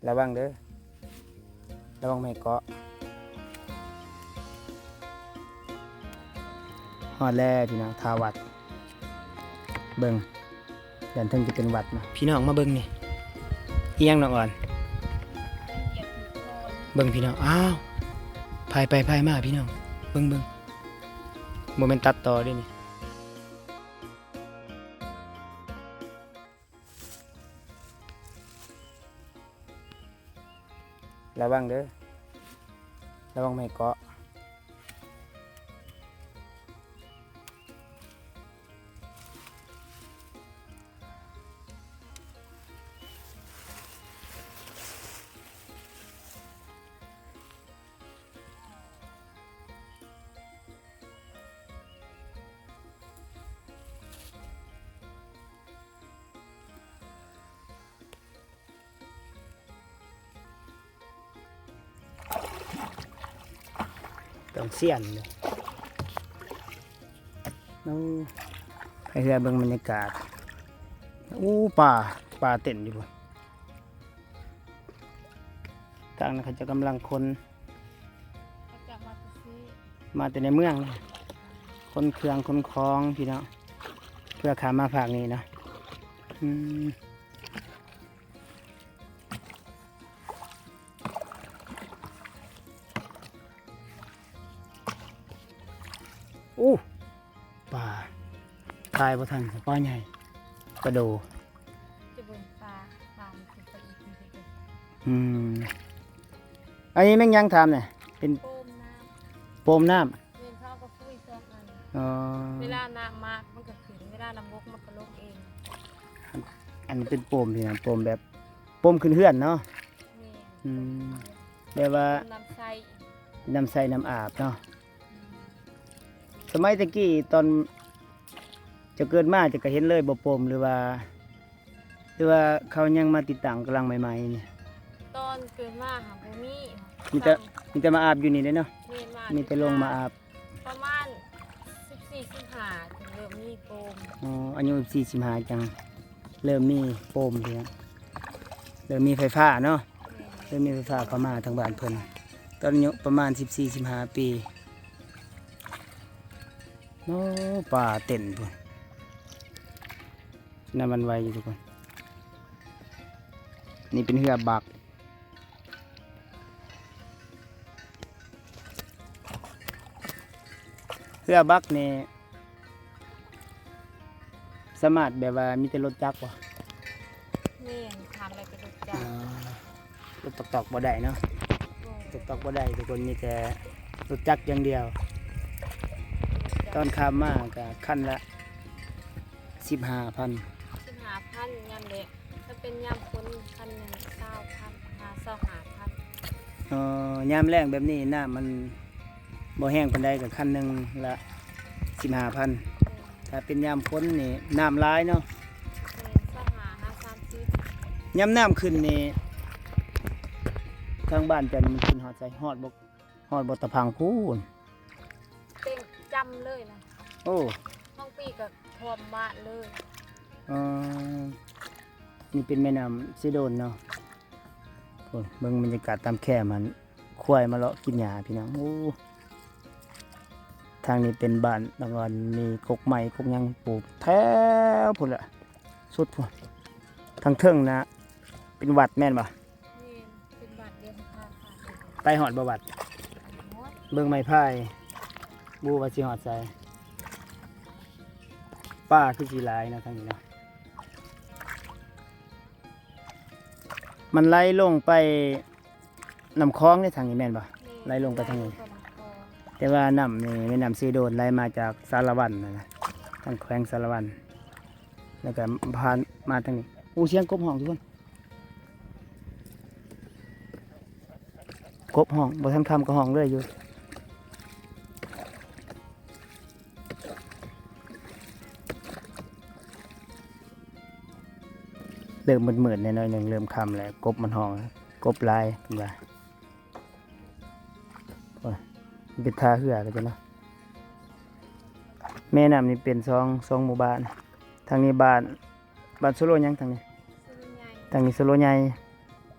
ລະວັງເດີ ລະວັງໄມ້ເກາະ. ຮອດແລ້ວພີ່ນ້ອງ ທ່າວັດ. ເບິ່ງ ດ້ານເທິງຈະເປັນວັດເນາະ. ພີ່ນ້ອງມາເບິ່ງນີ້ ອີ່ຫຍັງນ້ອງອອນ? ເບິ່ງພີ່ນ້ອງ ອ້າວ ພາຍໄປພາຍມາພີ່ນ້ອງ ເບິ່ງ ເບິ່ງ ບໍ່ແມ່ນຕັດຕໍ່ເດ້ນີ້. ລະວັງເດີ ລະວັງໄມ້ເກາະ. ຕ້ອງຊຽນເດ້. ໂອ້ ໃຫ້ເຮືອເບິ່ງບັນຍາກາດ. ໂອ້ ປາ ປາເຕັ້ນຢູ່ພຸ້ນ. ທາງນັ້ນເຂົາເຈົ້າກຳລັງຂົນ ເຂົາເຈົ້າມາແຕ່ເຊ ມາແຕ່ໃນເມືອງ ຂົນເຄື່ອງຂົນຂອງພີ່ນ້ອງ ເພື່ອຂ້າມມາພາກນີ້ເນາະ. ອືມ ໂອ້ ປາ ຖ່າຍບໍ່ທັນ ປາໃຫຍ່ ປາໂດ. ຈະເບິ່ງປາ ປາມັນຂຶ້ນໄປອີກ. ອືມ ອັນນີ້ແມ່ນຫຍັງຖາມແດ່? ເປັນໂປມນ້ຳ ໂປມນ້ຳ. ແມ່ນ ເຂົາເອົາກະປຸຍສອງອັນ. ອໍ ເວລານ້ຳມາມັນກະຂຶ້ນ ເວລານ້ຳບົກມັນກະລົງເອງ. ອັນ ອັນເປັນໂປມນີ້ນະ ໂປມແບບ ໂປມຂຶ້ນເຮືອນເນາະ. ແມ່ນ ອືມ ແບບວ່າ ນ້ຳໃຊ້ ນ້ຳໃຊ້ນ້ຳອາບເນາະ. ອືມ ສະໄໝແຕ່ກີ້ຕອນເຈົ້າເກີດມາເຈົ້າກະເຫັນເລີຍບໍ່ໂປມ ຫຼືວ່າ ຫຼືວ່າເຂົາຍັງມາຕິດຕັ້ງກຳລັງໃໝ່ໆນີ້? ຕອນເກີດມາຫາບໍ່ມີ ມີແຕ່ ມີແຕ່ມາອາບຢູ່ນີ້ເດ້ເນາະ. ແມ່ນ ມີແຕ່ລົງມາອາບ ປະມານສິບສີ່ ສິບຫ້າ ຈຶ່ງເລີ່ມມີໂປມ. ອໍ ອາຍຸສິບສີ່ ສິບຫ້າຈັ່ງເລີ່ມມີໂປມ ເລີ່ມມີໄຟຟ້າເນາະ. ແມ່ນ ເລີ່ມມີໄຟຟ້າເຂົ້າມາທາງບ້ານເພິ່ນ ຕອນອາຍຸປະມານສິບສີ່ ສິບຫ້າປີ. ໂອ້ ປາເຕັ້ນພຸ້ນ ນ້ຳມັນໄວຢູ່ທຸກຄົນ. ນີ້ເປັນເຮືອບັກ ເຮືອບັກນີ້ ສາມາດແບບວ່າມີແຕ່ລົດຈັກບໍ່? ແມ່ນ ຂ້າມໄດ້ແຕ່ລົດຈັກ. ອໍ ລົດຕອກໆບໍ່ໄດ້ເນາະ. ໂດຍ ຕອກໆບໍ່ໄດ້ທຸກຄົນ ມີແຕ່ລົດຈັກຢ່າງດຽວ. ຕອນຂ້າມມາກະຄັນລະສິບຫ້າພັນ ສິບຫ້າພັນ ຍາມແລງ. ຖ້າເປັນຍາມຝົນ ຄັນໜຶ່ງ ຊາວພັນ ຫາ ຊາວຫ້າພັນ. ອໍ ຍາມແລ້ງແບບນີ້ນ້ຳມັນບໍ່ແຫ້ງປານໃດ ກະຄັນໜຶ່ງລະສິບຫ້າພັນ. ແມ່ນ ຖ້າເປັນຍາມຝົນນີ້ນ້ຳຫຼາຍເນາະ. ແມ່ນ ຊາວຫ້າຫາສາມສິບ. ຍາມນ້ຳຂຶ້ນນີ້ ທາງບ້ານເຈົ້ານີ້ມັນຂຶ້ນຮອດໃສ? ຮອດບໍ່ ຮອດບໍ່ຕາພັງພຸ້ນ? ເຕັມຈຳເລີຍນະ. ໂອ້ ບາງປີກະຖ້ວມບ້ານເລີຍ. ອໍ ນີ້ເປັນແມ່ນ້ຳເຊໂດນເນາະ. ໂອ້ ເບິ່ງບັນຍາກາດຕາມແຄມຫັ້ນ ຄວາຍມາເລາະກິນຫຍ້າພີ່ນ້ອງ. ໂອ້ ທາງນີ້ເປັນບ້ານ ແລ້ວກະມີກົກໄມ້ກົກຫຍັງປູກແຖວພຸ້ນລະ ສຸດພຸ້ນ. ທາງເທິງນະເປັນວັດແມ່ນບໍ່? ແມ່ນ ເປັນວັດດຽວຂ້າງໆ. ໄປຮອດບໍ່ວັດ? ຮອດ. ເບິ່ງໄມ້ພາຍ ບໍ່ຮູ້ວ່າຊິຮອດໃສ. ປາຄືຊິຫຼາຍເນາະທາງນີ້ເນາະ. ມັນໄຫຼລົງໄປນ້ຳຂອງເດ້ທາງນີ້ແມ່ນບໍ່? ແມ່ນ ໄຫຼລົງໄປທາງນີ້. ໄຫຼລົງໄປນ້ຳຂອງ. ແຕ່ວ່ານ້ຳນີ້ແມ່ນ້ຳເຊໂດນໄຫຼມາຈາກສາລະວັນຫັ້ນນະ ທາງແຂວງສາລະວັນ ແລ້ວກະຜ່ານມາທາງນີ້. ໂອ້ ສຽງກົບຮ້ອງທຸກຄົນ. ກົບຮ້ອງ ບໍ່ທັນຄ່ຳກະຮ້ອງເລື້ອຍຢູ່. ເລີ່ມມືດໆແດ່ໜ້ອຍໜຶ່ງ ເລີ່ມຄ່ຳແລ້ວ ກົບມັນຮ້ອງ ກົບຫຼາຍເພິ່ນວ່າ. ໂອ້ຍ ມັນເປັນທ່າເຮືອກະຈັ່ງເນາະ. ແມ່ນ້ຳນີ້ເປັນສອງ ສອງໝູ່ບ້ານ ທາງນີ້ບ້ານ ບ້ານໂຊໂລຫຍັງທາງນີ້? ໂຊໂລໃຫຍ່. ທາງນີ້ໂຊໂລໃຫຍ່.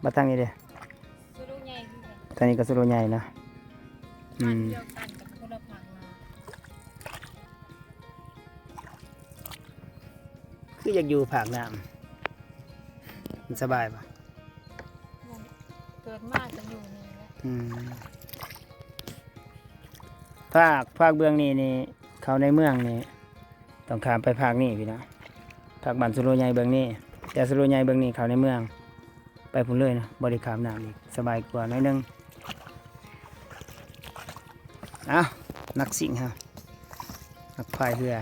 ບັດທາງນີ້ເດ້? ສຸໂລໃຫຍ່ຄືກັນ. ທາງນີ້ກໍສຸໂລໃຫຍ່ເນາະ. ອືມ ບ້ານດຽວກັນ ແຕ່ຄົນລະພາກນ້ຳ. ຄືຢາກຢູ່ພາກນ້ຳ ມັນສະບາຍບໍ່? ເກີດມາກໍຢູ່ນີ້ແຫຼະ. ອືມ ພາກ ພາກເບື້ອງນີ້ນີ້ ເຂົ້າໃນເມືອງນີ້ ຕ້ອງຂ້າມໄປພາກນີ້ພີ່ນ້ອງ, ພາກບ້ານສຸໂລໃຫຍ່ເບື້ອງນີ້. ແຕ່ສຸໂລໃຫຍ່ເບື້ອງນີ້ເຂົ້າໃນເມືອງ ໄປພຸ້ນເລີຍເນາະ, ບໍ່ໄດ້ຂ້າມນ້ຳອີກ, ສະບາຍກວ່າໜ້ອຍໜຶ່ງ. ເອົ້າ ນັກຊິງເຮົາ ນັກພາຍເຮືອ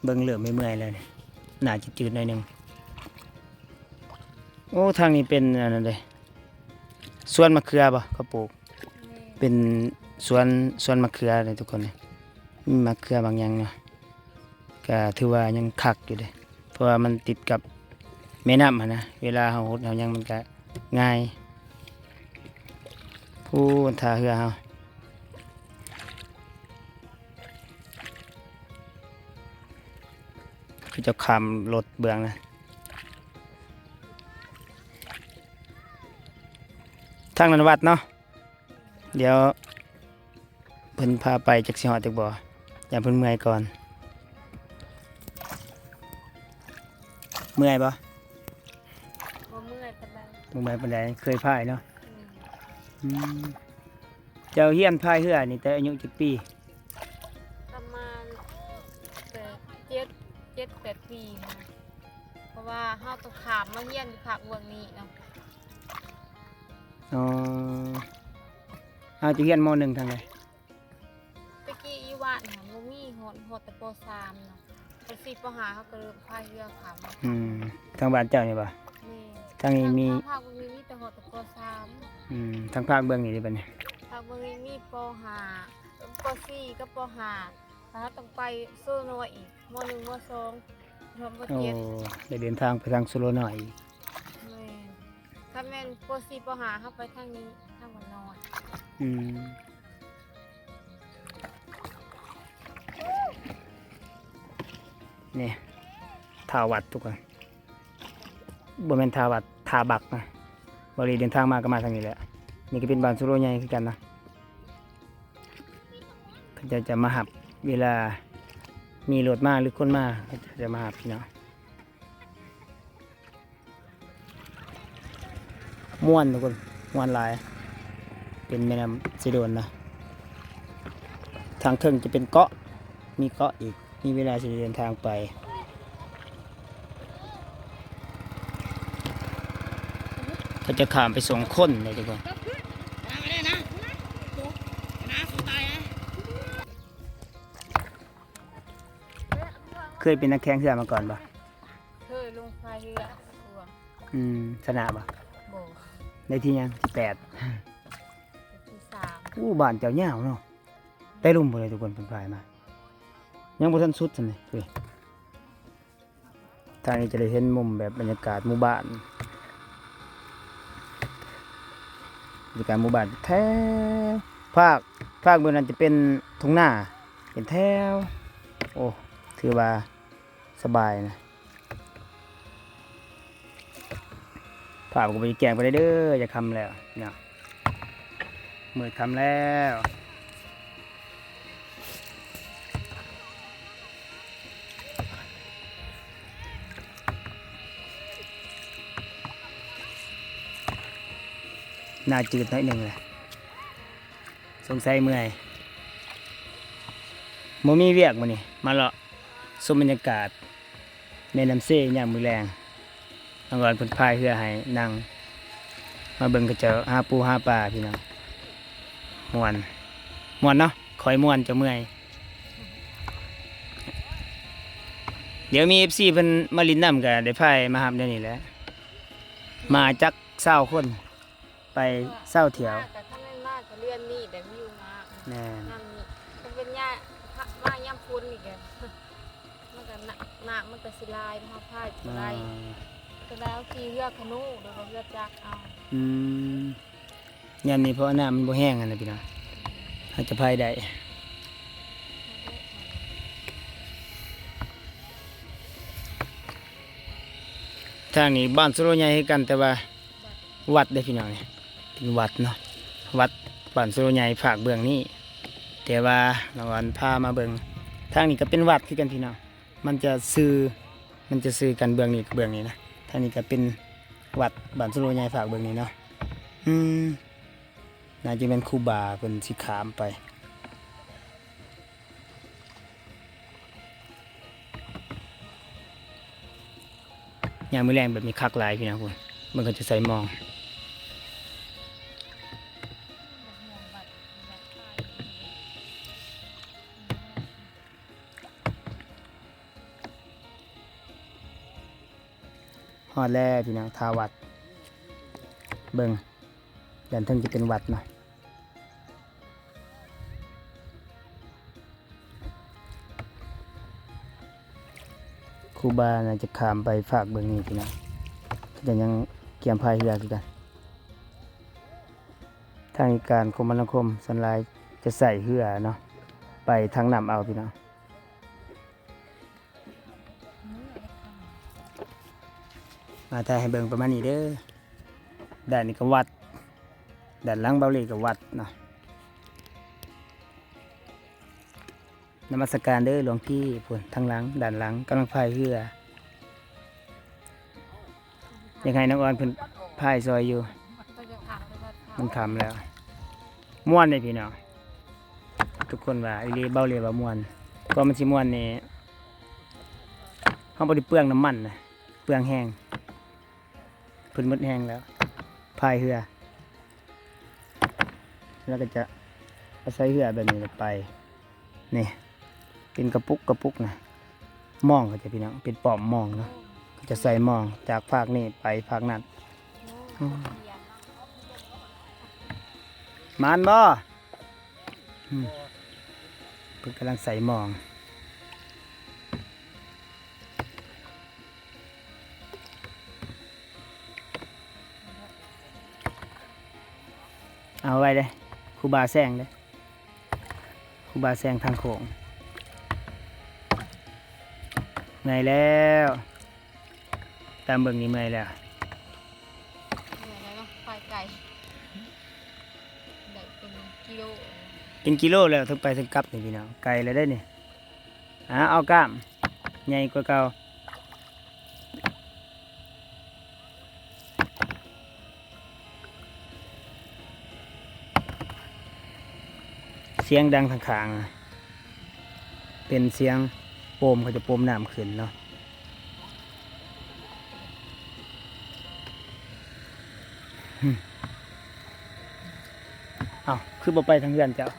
ເບິ່ງເລີ່ມເມື່ອຍໆແລ້ວນີ້, ໜ້າຈະຈືດໜ້ອຍໜຶ່ງ. ໂອ້ ທາງນີ້ເປັນອັນນັ້ນເດ້ ສວນມະເຂືອບໍ່ ເຂົາປູກ? ແມ່ນ ເປັນສວນ ສວນມະເຂືອເດ້ທຸກຄົນ, ມີມະເຂືອບາງຢ່າງເນາະ. ກະຖືວ່າຍັງຄັກຢູ່ເດ້ ເພາະວ່າມັນຕິດກັບແມ່ນ້ຳຫັ້ນນະ, ເວລາເຮົາຫົດເຮົາຫຍັງມັນກະງ່າຍ. ພູ້ນທ່າເຮືອເຮົາ ຄືເຈົ້າຂ້າມລົດເບື້ອງນະ. ທາງນັ້ນວັດເນາະ. ດຽວເພິ່ນພາໄປ ຈັກຊິຮອດຈັກບໍ່, ຢ້ານເພິ່ນເມື່ອຍກ່ອນ. ເມື່ອຍບໍ່? ບໍ່ເມື່ອຍປານໃດ. ບໍ່ເມື່ອຍປານໃດ, ເຄີຍພາຍເນາະ. ອືມ ອືມ ເຈົ້າຮຽນພາຍເຮືອນີ້ແຕ່ອາຍຸຈັກປີ? ປະມານແປດ ເຈັດ ເຈັດແປດປີນະ, ເພາະວ່າເຮົາຕ້ອງຂ້າມມາຮຽນຢູ່ພາກເບື້ອງນີ້ເນາະ. ອໍ ເຮົາຈະຮຽນ ມໍໜຶ່ງ ທາງໃດ? ແຕ່ກີ້ຢູ່ບ້ານຫັ້ນບໍ່ມີ, ຮອດ ຮອດແຕ່ ປໍສາມ ເນາະ, ປໍສີ່ ປໍຫ້າ ເຮົາກໍເລີ່ມພາຍເຮືອຂ້າມ. ອືມ ທາງບ້ານເຈົ້ານີ້ບໍ່? ແມ່ນ ທາງນີ້ມີ ທາງພາກເບື້ອງນີ້ມີແຕ່ ຮອດແຕ່ ປໍສາມ. ອືມ ທາງພາກເບື້ອງນີ້ເດບັດນີ້? ພາກເບື້ອງນີ້ມີ ປໍຫ້າ ປໍສີ່ ກັບ ປໍຫ້າ. ຖ້າເຮົາຕ້ອງໄປໂຊນ້ອຍອີກ ມໍໜຶ່ງ ມໍສອງ ຮອດ ປໍເຈັດ. ໂອ້ ໄດ້ເດີນທາງໄປທາງໂຊໂລນ້ອຍອີກ. ແມ່ນ ຖ້າແມ່ນ ປໍສີ່ ປໍຫ້າ ເຮົາໄປທາງນີ້ ທາງບ້ານນ້ອຍ. ອືມ ນີ້ ທ່າວັດທຸກຄົນ. ບໍ່ແມ່ນທ່າວັດ ທ່າບັກນະ. ບ່າວລີເດີນທາງມາກໍມາທາງນີ້ແຫຼະ. ນີ້ກໍເປັນບ້ານສຸໂລໃຫຍ່ຄືກັນນະ. ເຂົາເຈົ້າຈະມາຮັບເວລາມີລົດມາ ຫຼື ຄົນມາ ເຂົາເຈົ້າຈະມາຮັບພີ່ນ້ອງ. ມ່ວນທຸກຄົນ ມ່ວນຫຼາຍ. ເປັນແມ່ນ້ຳເຊໂດນນະ. ທາງເທິງຈະເປັນເກາະ ມີເກາະອີກ ມີເວລາຊິເດີນທາງໄປ. ເຂົາຈະຂ້າມໄປສອງຄົນເດ້ທຸກຄົນ. ເຄີຍເປັນນັກແຂ່ງເຮືອມາກ່ອນບໍ່? ເຄີຍລົງພາຍເຮືອ. ອືມ ຊະນະບໍ່? ບໍ່. ໄດ້ທີຫຍັງ? ທີແປດ. ທີສາມ. ໂອ້ ບ້ານເຈົ້າຍາວເນາະ. ໄປລຸ່ມພຸ້ນເລີຍທຸກຄົນ ເພິ່ນພາຍມາ. ຍັງບໍ່ທັນສຸດຊັ້ນເດ. ທາງນີ້ຈະໄດ້ເຫັນມຸມແບບບັນຍາກາດໝູ່ບ້ານ. ບັນຍາກາດໝູ່ບ້ານແຖວ ພາກ ພາກເບື້ອງນັ້ນຈະເປັນທົ່ງນາ ເປັນແຖວ. ໂອ້ ຖືວ່າສະບາຍນະ. ພາບກໍບໍ່ໄດ້ແຈ້ງປານໃດເດີ້ ຈະຄ່ຳແລ້ວເນາະ. ມືດຄ່ຳແລ້ວ. ໜ້າຈືດໜ້ອຍໜຶ່ງແຫຼະ. ສົງໄສເມື່ອຍ. ບໍ່ມີວຽກມື້ນີ້ ມາເລາະຊົມບັນຍາກາດ ແມ່ນ້ຳເຊຍາມມື້ແລງ. ນ້ອງອອນເພິ່ນພາຍເຮືອໃຫ້ນັ່ງ ມາເບິ່ງເຂົາເຈົ້າຫາປູຫາປາພີ່ນ້ອງ. ມ່ວນ ມ່ວນເນາະ. ຂ້ອຍມ່ວນ ເຈົ້າເມື່ອຍ. ດຽວມີເອັຟຊີເພິ່ນມາຫຼິ້ນນຳ ກໍໄດ້ພາຍມາຮັບແນວນີ້ແຫຼະ. ມາຈັກຊາວຄົນ. ໄປເຊົາທ່ຽວ. ມາກໍ ຖ້າແມ່ນມາກໍເດືອນນີ້ແຫຼະ ມີຢູ່ມາ. ແມ່ນ. ຍາມນີ້ ຄັນເປັນຍາມ ມາຍາມຝົນນີ້ກໍ ມັນກໍ ນ້ຳ ນ້ຳມັນກໍຊິຫຼາຍ ເຮົາພາຍບໍ່ໄດ້. ອືມ ກໍໄດ້ເອົາຂີ່ເຮືອຄານູ ຫຼືວ່າເຮືອຈັກເອົາ. ອືມ ຍາມນີ້ເພາະວ່ານ້ຳມັນບໍ່ແຮງຫັ້ນນະພີ່ນ້ອງ ເຮົາຈະພາຍໄດ້. ໄດ້. ທາງນີ້ບ້ານສະໂລໃຫຍ່ຄືກັນ ແຕ່ວ່າວັດເດ້ພີ່ນ້ອງ ນີ້ເປັນວັດເນາະ ວັດບ້ານສະໂລໃຫຍ່ພາກເບື້ອງນີ້ ແຕ່ວ່ານ້ອງອອນພາມາເບິ່ງ ທາງນີ້ກໍເປັນວັດຄືກັນພີ່ນ້ອງ ມັນຈະຊື່ ມັນຈະຊື່ກັນເບື້ອງນີ້ກັບເບື້ອງນີ້ນະ ທາງນີ້ກໍເປັນວັດບ້ານສະໂລໃຫຍ່ພາກເບື້ອງນີ້ເນາະ ອືມ ໜ້າຈະແມ່ນຄູບາເພິ່ນຊິຂ້າມໄປ. ຍາມມື້ແລງແບບນີ້ຄັກຫຼາຍພີ່ນ້ອງ ເບິ່ງເຂົາຈະໃສ່ໝອງ ຮອດແລ້ວພີ່ນ້ອງ ທ່າວັດ ເບິ່ງ ດ້ານເທິງຈະເປັນວັດເນາະ ຄູບາໜ້າຈະຂ້າມໄປຟາກເບື້ອງນີ້ພີ່ນ້ອງ ເຂົາເຈົ້າຍັງກຽມພາຍເຮືອຄືກັນ ທາງການຄົມມະນາຄົມສ່ວນຫຼາຍຈະໃຊ້ເຮືອເນາະ ໄປທາງນ້ຳເອົາພີ່ນ້ອງ. ມາຖ່າຍໃຫ້ເບິ່ງປະມານນີ້ເດີ ດ້ານນີ້ກໍວັດ ດ້ານຫຼັງເບົາຫຼີກໍວັດເນາະ ນະມັດສະການເດີຫຼວງພີ່ ພຸ້ນທາງຫຼັງ ດ້ານຫຼັງກຳລັງພາຍເຮືອ ຢາກໃຫ້ນ້ອງອອນເພິ່ນພາຍຊ່ອຍຢູ່ ມັນຄ່ຳແລ້ວ ມ່ວນເດ້ພີ່ນ້ອງ ທຸກຄົນວ່າອີ່ຫຼີ ເບົາຫຼີວ່າມ່ວນ ກໍມັນຊິມ່ວນນີ້ ເຮົາບໍ່ໄດ້ເປືອງນ້ຳມັນນະ ເປືອງແຮງ ເພິ່ນໝົດແຮງແລ້ວ ພາຍເຮືອ ແລ້ວກໍຈະອາໄສເຮືອແບບນີ້ແຫຼະໄປ ນີ້ ເປັນກະປຸກກະປຸກນະ ມອງເຂົາເຈົ້າພີ່ນ້ອງ ເປັນປ້ອມມອງເນາະ ເຂົາເຈົ້າໃສ່ມອງຈາກຟາກນີ້ໄປຟາກນັ້ນ ໂອ້ ໝານບໍ່? ອືມ ເພິ່ນກຳລັງໃສ່ໝອງ ເອົາໄວ້ເດ້ ຄູບາແຊງເດ້ ຄູບາແຊງທາງໂຄ້ງ ເມື່ອຍແລ້ວ ຕາມເບິ່ງນີ້ເມື່ອຍແລ້ວ ເມື່ອຍແລ້ວເນາະ ພາຍໄກ ໄດ້ເປັນກິໂລ ເປັນກິໂລແລ້ວ ເຖິງໄປເຖິງກັບນີ້ພີ່ນ້ອງ ໄກແລ້ວເດ້ນີ້ ຫາເອົາກ້າມໃຫຍ່ກວ່າເກົ່າ ສຽງດັງຂ້າງໆ ເປັນສຽງໂປມ ເຂົາຈະໂປມນ້ຳຂຶ້ນເນາະ ເອົ້າ ຄືບໍ່ໄປທາງເຮືອນເຈົ້າ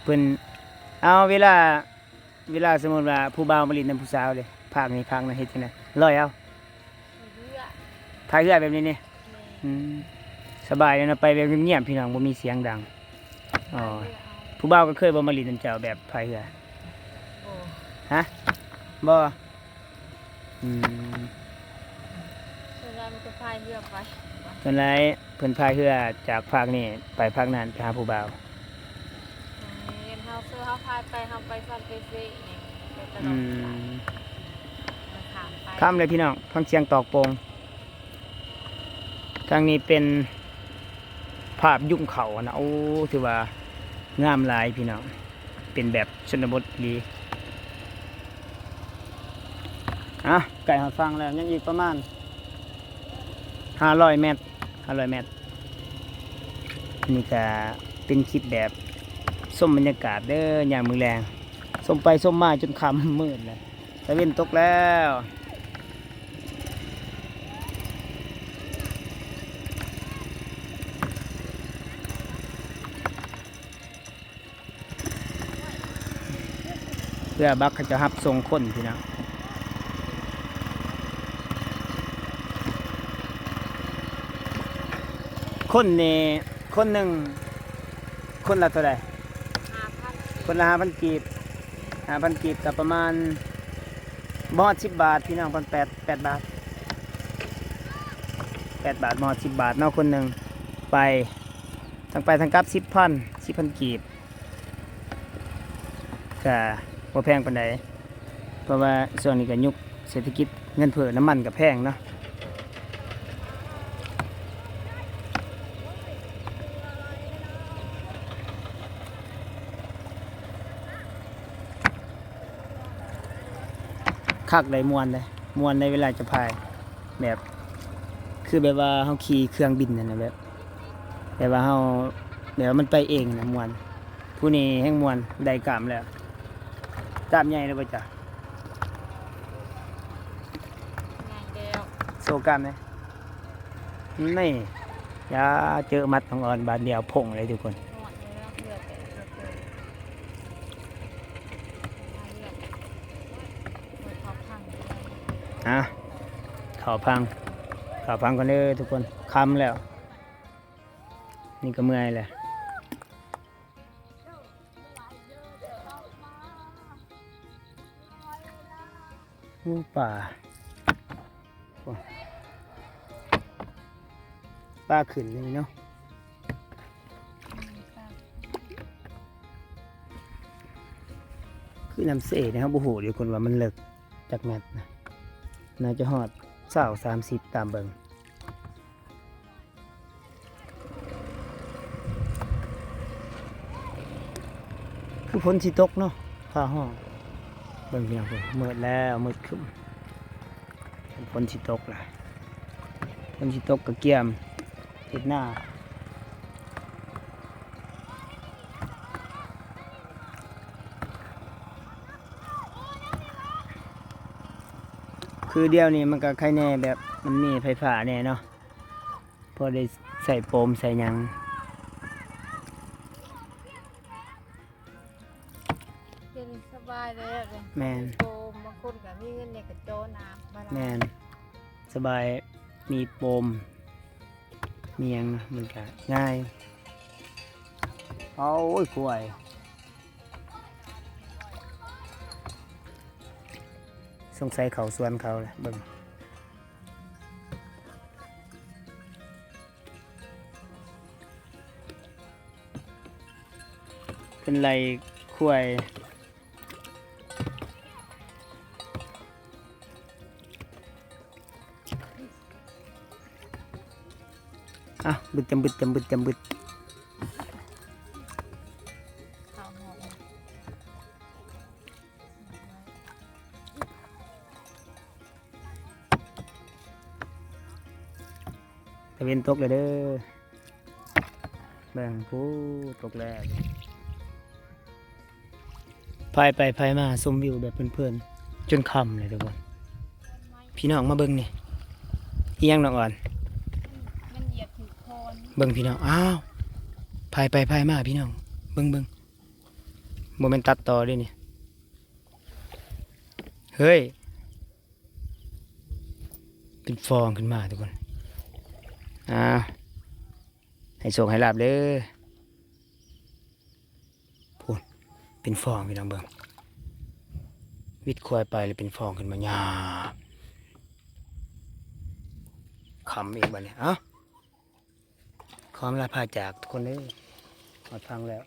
ເພິ່ນ ເອົາ ເວລາ ເວລາສົມມຸດວ່າຜູ້ບ່າວມາຫຼິ້ນນຳຜູ້ສາວເດ ພາກນີ້ພາກນັ້ນເຮັດຈັ່ງໃດ? ລອຍເອົາ ພາຍເຮືອ ພາຍເຮືອແບບນີ້ນີ້ ແມ່ນ ອືມ ສະບາຍເນາະ ໄປແບບງຽບໆ ພີ່ນ້ອງ ບໍ່ມີສຽງດັງ ອໍ ພາຍເຮືອເອົາ ຜູ້ບ່າວກໍເຄີຍບໍ່ມາຫຼິ້ນນຳເຈົ້າແບບພາຍເຮືອ? ບໍ່ ຮະ? ບໍ່ ອືມ ສ່ວນຫຼາຍມັນກໍພາຍເຮືອໄປ ສ່ວນຫຼາຍ ເພິ່ນພາຍເຮືອຈາກຟາກນີ້ໄປຟາກນັ້ນ ໄປຫາຜູ້ບ່າວ ແມ່ນ ເຮົາ ເຮົາພາຍໄປ ເຮົາໄປຊອນໄປເຊ ຫຍັງໄປຕະຫຼອດ ອືມ ຂ້າມໄປ ຂ້າມເລີຍພີ່ນ້ອງ ຟັງສຽງຕອກໂປ່ງ ທາງນີ້ເປັນພາບຍຸງເຂົ້ານະ ໂອ້ ຖືວ່າງາມຫຼາຍພີ່ນ້ອງ ເປັນແບບຊົນນະບົດອີ່ຫຼີ ອ່ະ ໃກ້ຮອດຝັ່ງແລ້ວ ຍັງອີກປະມານ ຫ້າຮ້ອຍແມັດ ຫ້າຮ້ອຍແມັດ ນີ້ກະເປັນຄລິບແບບຊົມບັນຍາກາດເດີ ຍາມມື້ແລງ ຊົມໄປຊົມມາຈົນຄ່ຳມືດແລ້ວ ຕາເວັນຕົກແລ້ວ ເຮືອບັກເຂົາເຈົ້າຮັບສົ່ງຄົນພີ່ນ້ອງ ຄົນນີ້ ຄົນໜຶ່ງ ຄົນລະເທົ່າໃດ? ຫ້າພັນ ຄົນລະຫ້າພັນກີບ ຫ້າພັນກີບກໍປະມານ ບໍ່ຮອດສິບບາດພີ່ນ້ອງ ປະມານແປດ ແປດບາດ ແປດບາດ ບໍ່ຮອດສິບບາດເນາະ ຄົນໜຶ່ງ ໄປ ທັງໄປທັງກັບສິບພັນ ສິບພັນກີບ ກະບໍ່ແພງປານໃດ ເພາະວ່າຊ່ວງນີ້ກະຍຸກເສດຖະກິດ ເງິນເຟີ້ ນ້ຳມັນກໍແພງເນາະ. ຄັກໄດ໋ ມ່ວນເດ້ ມ່ວນໃນເວລາຈະພາຍ ແບບ ຄືແບບວ່າເຮົາຂີ່ເຄື່ອງບິນຫັ້ນນະ ແບບ ແບບວ່າເຮົາ ແບບວ່າມັນໄປເອງນະ ມ່ວນ. ຜູ້ນີ້ແຮ່ງມ່ວນ ໄດ້ກ້າມແລ້ວ ກ້າມໃຫຍ່ແລ້ວບໍ່ຈະ ໃຫຍ່ແລ້ວ ໂຊກ້າມແດ່. ນີ້ ຢ່າ ເຈີໝັດນ້ອງອອນບາດດຽວ ພົງເລີຍທຸກຄົນ. ອ່ະ ເຂົ້າພັງ ເຂົ້າພັງກ່ອນເດີທຸກຄົນ ຄ່ຳແລ້ວ ນີ້ກໍເມື່ອຍແລ້ວ. ໂອ້ ປາ ໂອ້ ປາຂຶ້ນນີ້ເນາະ. ຄືນ້ຳເຊນີ້ ເຮົາບໍ່ຮູ້ເດ້ ຄົນວ່າມັນເລິກຈັກແມັດນະ ໜ້າຈະຮອດຊາວ ສາມສິບ ຕາມເບິ່ງ. ຄືຝົນຊິຕົກເນາະ ຟ້າຮ້ອງ. ເບິ່ງພີ່ນ້ອງ ເບິ່ງ ມືດແລ້ວ ມືດຄຶ້ມ ຝົນຊິຕົກລະ ຝົນຊິຕົກກໍກຽມເຮັດນາ. ຄືດຽວນີ້ມັນກໍໄຄແນ່ ແບບມັນມີໄຟຟ້າແນ່ເນາະ ພໍໄດ້ໃສ່ໂປມໃສ່ຫຍັງ. ດຽວນີ້ສະບາຍແລ້ວເດ້ ແມ່ນ ມີໂປມ ບາງຄົນກໍມີເງິນແດ່ກໍເຈາະນ້ຳບາດານ. ແມ່ນ ສະບາຍ ມີໂປມ ມີຫຍັງນະ ມັນກະງ່າຍ. ໂອ້ຍ ຄວາຍ ສົງໄສເຂົ້າສວນເຂົາແຫຼະ ເບິ່ງ. ເພິ່ນໄລ່ຄວາຍ ອ່ະ ບຶດຈຳບຶດ ຈຳບຶດ ຈຳບຶດ. ຕາເວັນຕົກແລ້ວເດີ ເບິ່ງ ພູ ຕົກແລ້ວ. ພາຍໄປພາຍມາຊົມວິວແບບເພີນໆ ຈົນຄ່ຳເລີຍທຸກຄົນ. ພີ່ນ້ອງມາເບິ່ງນີ້ ອີຫຍັງນ້ອງອອນ? ມັນຢຽບຖືກຄອນ ເບິ່ງພີ່ນ້ອງ. ອ້າວ ພາຍໄປພາຍມາພີ່ນ້ອງ ເບິ່ງ ເບິ່ງ ບໍ່ແມ່ນຕັດຕໍ່ເດ້ນີ້ ເຮີ້ຍ. ເປັນຟອງຂຶ້ນມາທຸກຄົນ. ອ່າ ໃຫ້ໂຊກໃຫ້ລາບເດີ. ພຸ້ນ ເປັນຟອງພີ່ນ້ອງເບິ່ງ ວິດຄວາຍໄປແລ້ວເປັນຟອງຂຶ້ນມາຫຍ້າ. ຄ່ຳອີກບັດນີ້. ເອົ້າ ຂໍອຳລາພາຈາກທຸກຄົນເດີ ຮອດຝັ່ງແລ້ວ.